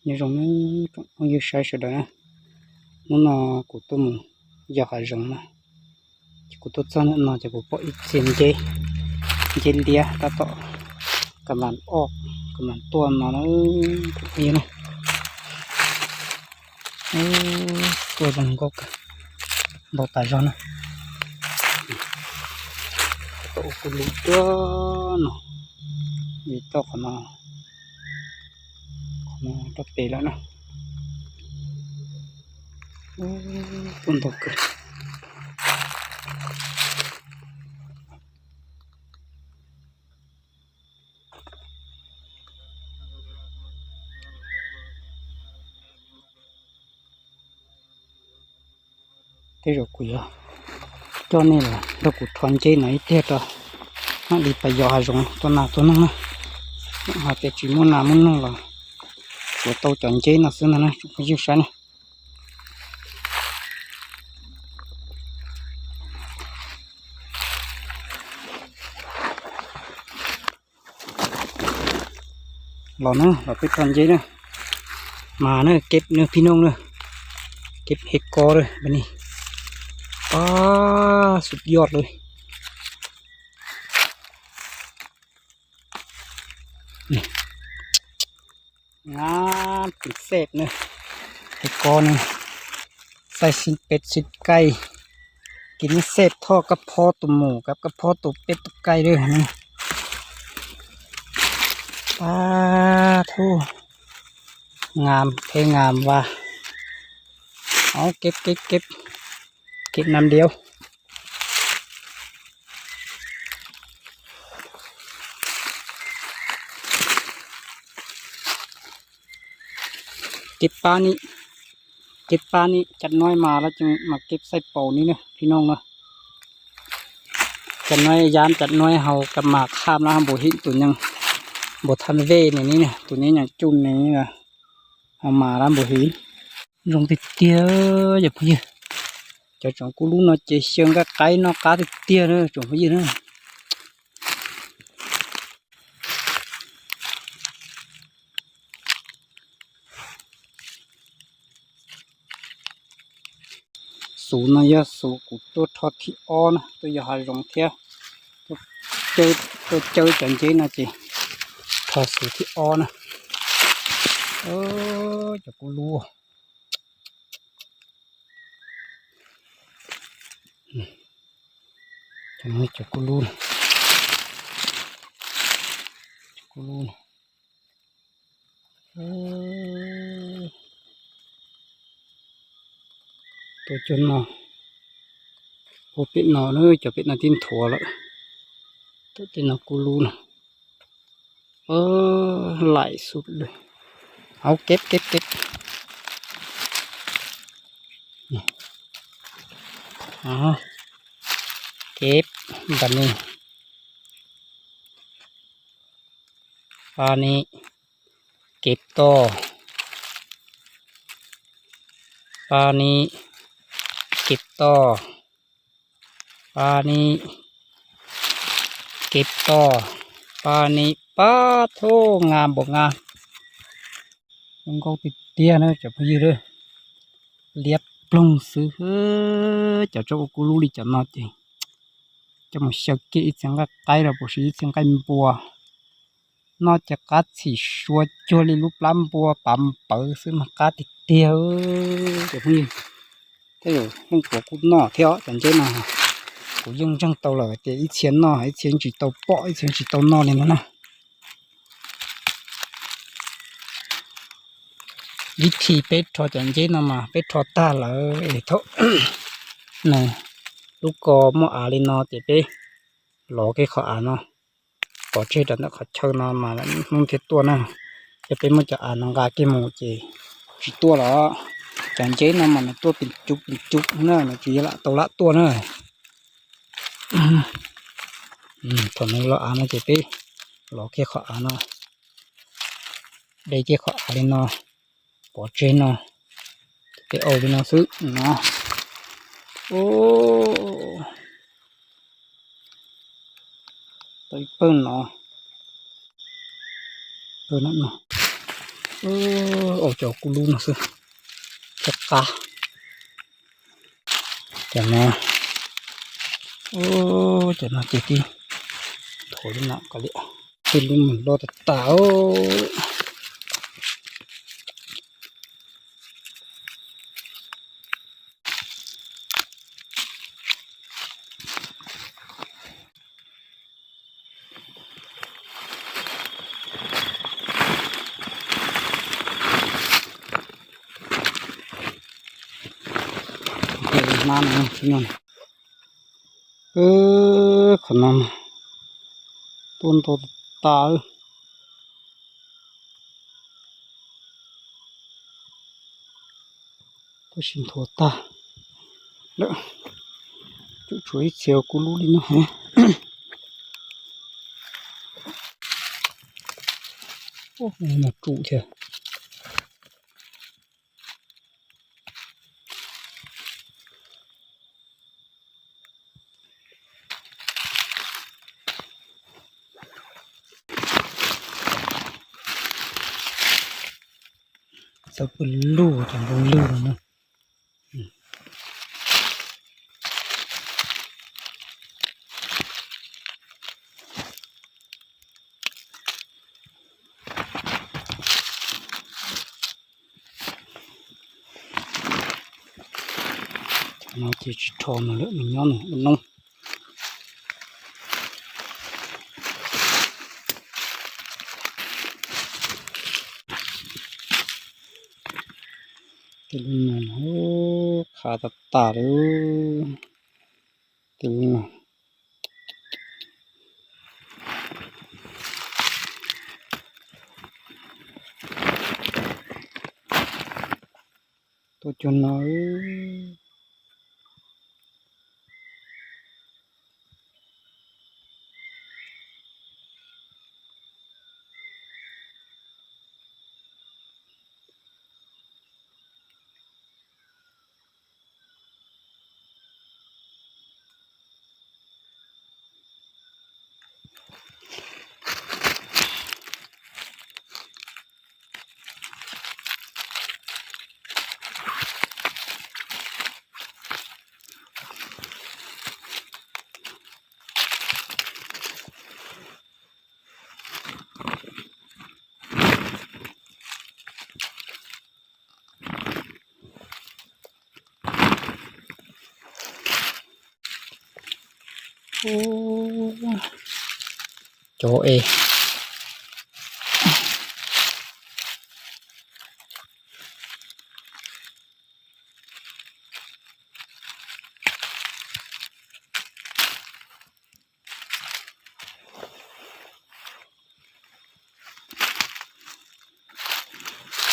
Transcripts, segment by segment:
Nyob zoo nawb tsoom phooj ywg saib sawv daws na, hnub no kuv tuaj mus yos hav zoov na, ces kuv tuaj txog ntawm no ces kuv pom ib txhia nceb, nceb liab tab tom ka mam o, ka mam tuaj no na, tsoom phooj ywg na. Tuaj zoo nkauj kawg, ntau tas zog na. Tau ua kuv lub tuaj no, vim tau qhov no, qhov no rau pem lawm na. Tuaj ntau kawg. Tej zaum kuv yuav coj nej los nrog kuv rho nceb no ib pliag rau, mam li pas yos hav zoov tua nas tua noog na. Hais tias tsis muaj nas muaj noog los yuav tau cov nceb no xwb ntag na tsoom phooj ywg saib na. Los na, los peb rho nceb na, mas na keb na phib nooj na, keb he ko na, pab xub yoj lawm. Ngab pes xej na, he ko na, xaij sib peb sib kaij, kis neb xej thoj kab phob tus mus kab kab phob tus peb tus kaij lawm. Pab thub, ngam peb ngam vas, au keb keb keb, keb nam diaub. Keb pab ni, keb pab ni, cov nuav mas lawv tseem mas keb xaij paus ni na phib nooj na. Cov nuav yam cov nuav hauv ka mas kham lawm npaum hiv tus nyeej npaum thaj vej ni ni, tus nyeej nyeej cuj ni, hauv mas lawm npaum hiv. Zoo tiag tiag cov phooj ywg, cov tsoom kuj lub no ces xyaw nqaij qaib noj qab tiag tiag na tsoom phooj ywg na. Xuv no yog xuv kuv tuaj rho thib ob na, tuaj yos hav zoov thiab tuaj caw cov nceb no ces rho xuv thib ob na. Cov kuj lub, cov kuj lub, kuj lub. Tuaj cov no, ua pem no na, cov pem no tib nthuav lawm. Tuaj tej no kuj lub na. Laim xub lawm. Au keb keb keb. Keb npam ni. Pab ni, keb toj. Pab ni, keb toj. Pab ni, keb toj. Pab ni, pab thub, nqa npaum nqa. Zoo nkauj tiag tiag na cov phooj ywg, liab ploog xwb. Cov tsob ua kuj lub li cov no ces coj mus xyaw kiag ib txhia nqaij qaib los puas siv ib txhia nqaij npua, noj ces qab txhim sua cuag li lub plab npua pav pawv xwb mas qab tiag tiag. Cov phooj ywg, tej zaum leej puav kuj noj thiab os cov nceb no. Kuv yeej ntseeg tau lawm tias ib txhia noj ib txhia tsis tau pom ib txhia tsis tau noj li no na. Ib thim peb rho cov nceb no mas peb rho tag lawm es thaum nws lub ko muaj av li no ces peb lov kiag qhov av no pov tseg rau ntawm qhov chaw no mas hnub thiaj tuaj na. Yog peb muab cov av no nqa kiag mus ces tsis tuaj los. Cov nceb no mas nws tuaj pes cub pes cub na, nws tsis yog lam tau lam tuaj na. Thaum nws lov av no ces peb lov kiag qhov av no, de kiag qhov av li no, pov tseg no, peb ua li no xwb no. Tau ib pawg no, pawg no no. Ua cov kuv lub no xwb, cov qab. Cov no, cov no ces tib nthuav li no kom liam. Tej lub mas loj tas tas. Qhov no tuaj ntau tas tas. Tab sis nthuav tag lawm, tsuas tshuav ib txhia kuv lub li no heev. Mus tsum thiab. Txawb pw lug ces npau lug no na. No ces tsis rho no lawm, nws nyob no ua noob. Tej lub no qhav tas tas li. Tej lub no. Tuaj cuag no. Cov es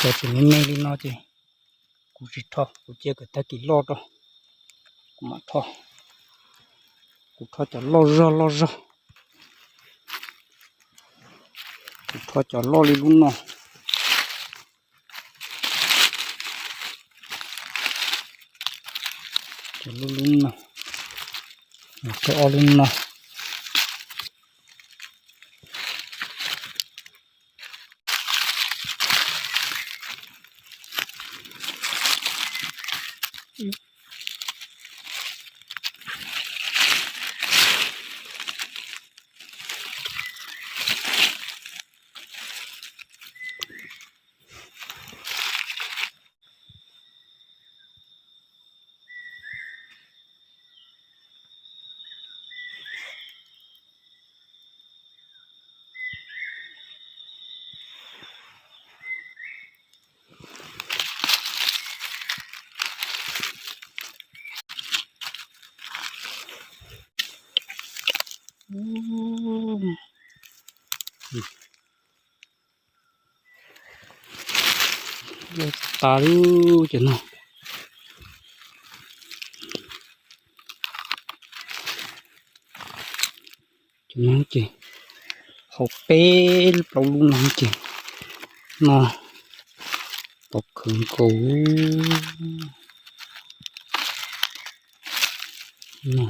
Cov tseem me me li no ces kuv tsis rho, kuv cia kom tag kis loj rau, kuv mam rho. Kuv rho cov loj zog loj zog. Kuv rho cov loj li lub no. Cov lub lub no, cov ob lub no. Tas li cov no. Cov no ces hauv peb plaub lub no ces no tau khwv nkaus no.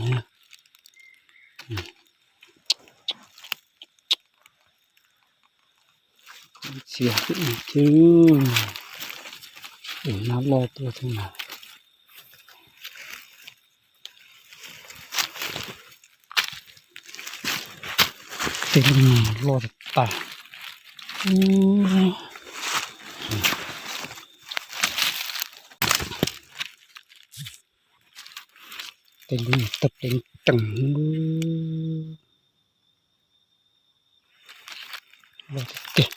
riam thiab, es nab loj tuaj thiab mas. Tej lub no loj tas tas. Tej lub no tawg pleev tsees. Loj tiag tiag.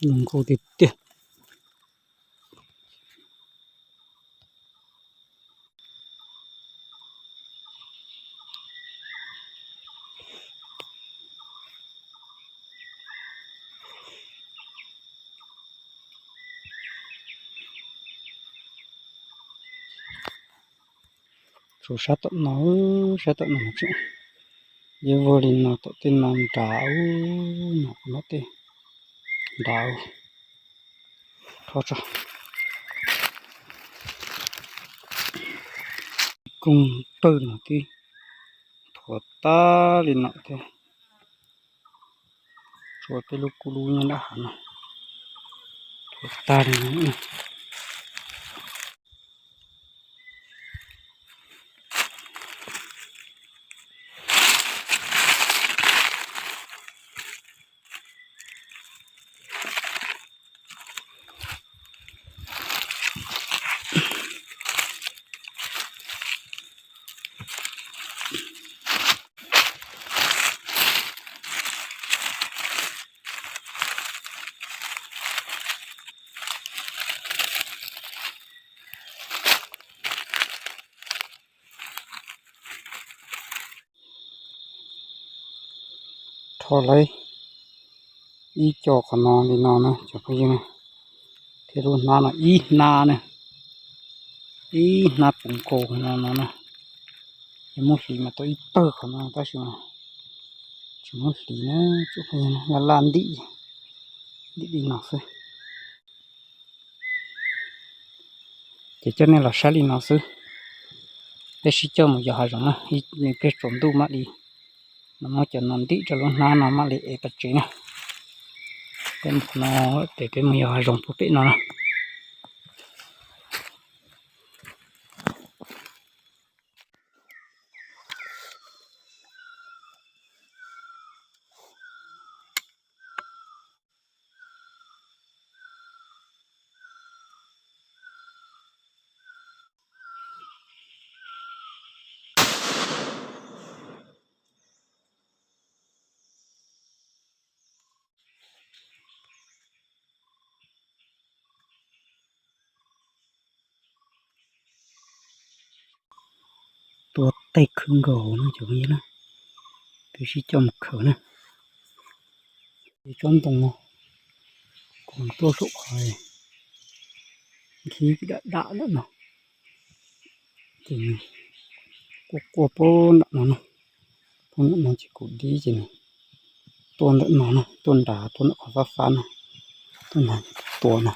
Zoo nkauj tiag tiag. Tshuav sab tom no, sab tom no tseem, yeej vag li no tom tej no nrad, no tej nrad. Rho tso. Kooj pawg no twb thuav tag li no thiab. Tshuav peb lub kub lub nyob nram hav no, thuav tag li no. Rho lawm ib co qhov no li no na cov phooj ywg, thiab lub hnab no ib hnab na, ib hnab puv nkaus no no na. Yog muab hliv mas tau ib pawg qhov no tab sis mas tsis muab hliv na, tsuas laj laj ntim, ntim li no xwb. Ces coj nej los saib li no xwb. Peb sib coj mus yos hav zoov na, ib pliag tsaus ntuj mam li no muab cov no ntim rau lub hnab no mam li ev pais tsev na. Peb mus qhov no, peb mus yos hav zoov puag pem no na. Tua tej khwb nkaus no cov phooj ywg na, peb sib coj mus khaws na. Ces tsob ntoo no kuj tuaj saum qhov nkhib dam dam ntawm no, ces nws quaj quaj puag nram no na, puag nram no ces kuv dib ces nws tuaj ntawm no na, tuaj nrad tuaj ntawm qhov fab fab no, tuaj nrad tua no.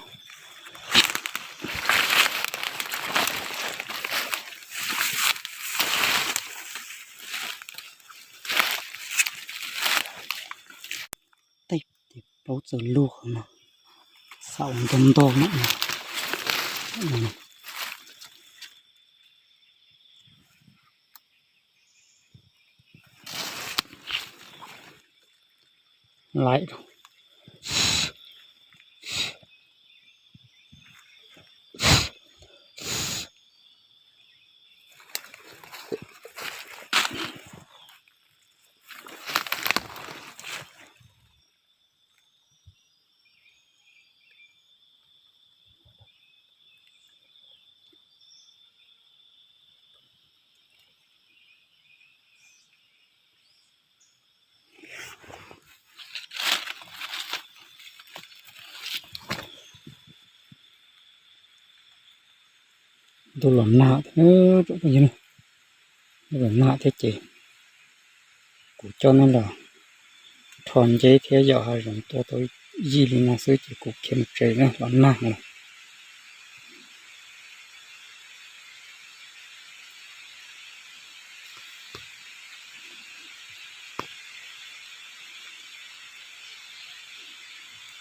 Tej ces plaub txawm lug qhov no, xav ua nto nto no. Laim rau. Ntuj los nag thiab, ntuj los nag thiab ces kuv coj nej los rho nceb thiab yom, hav zoov tuaj tau yij li no xwb ces kuv khiav mus tsev na, los nag lawm.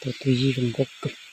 Tau tus yij zoo nkauj kawg.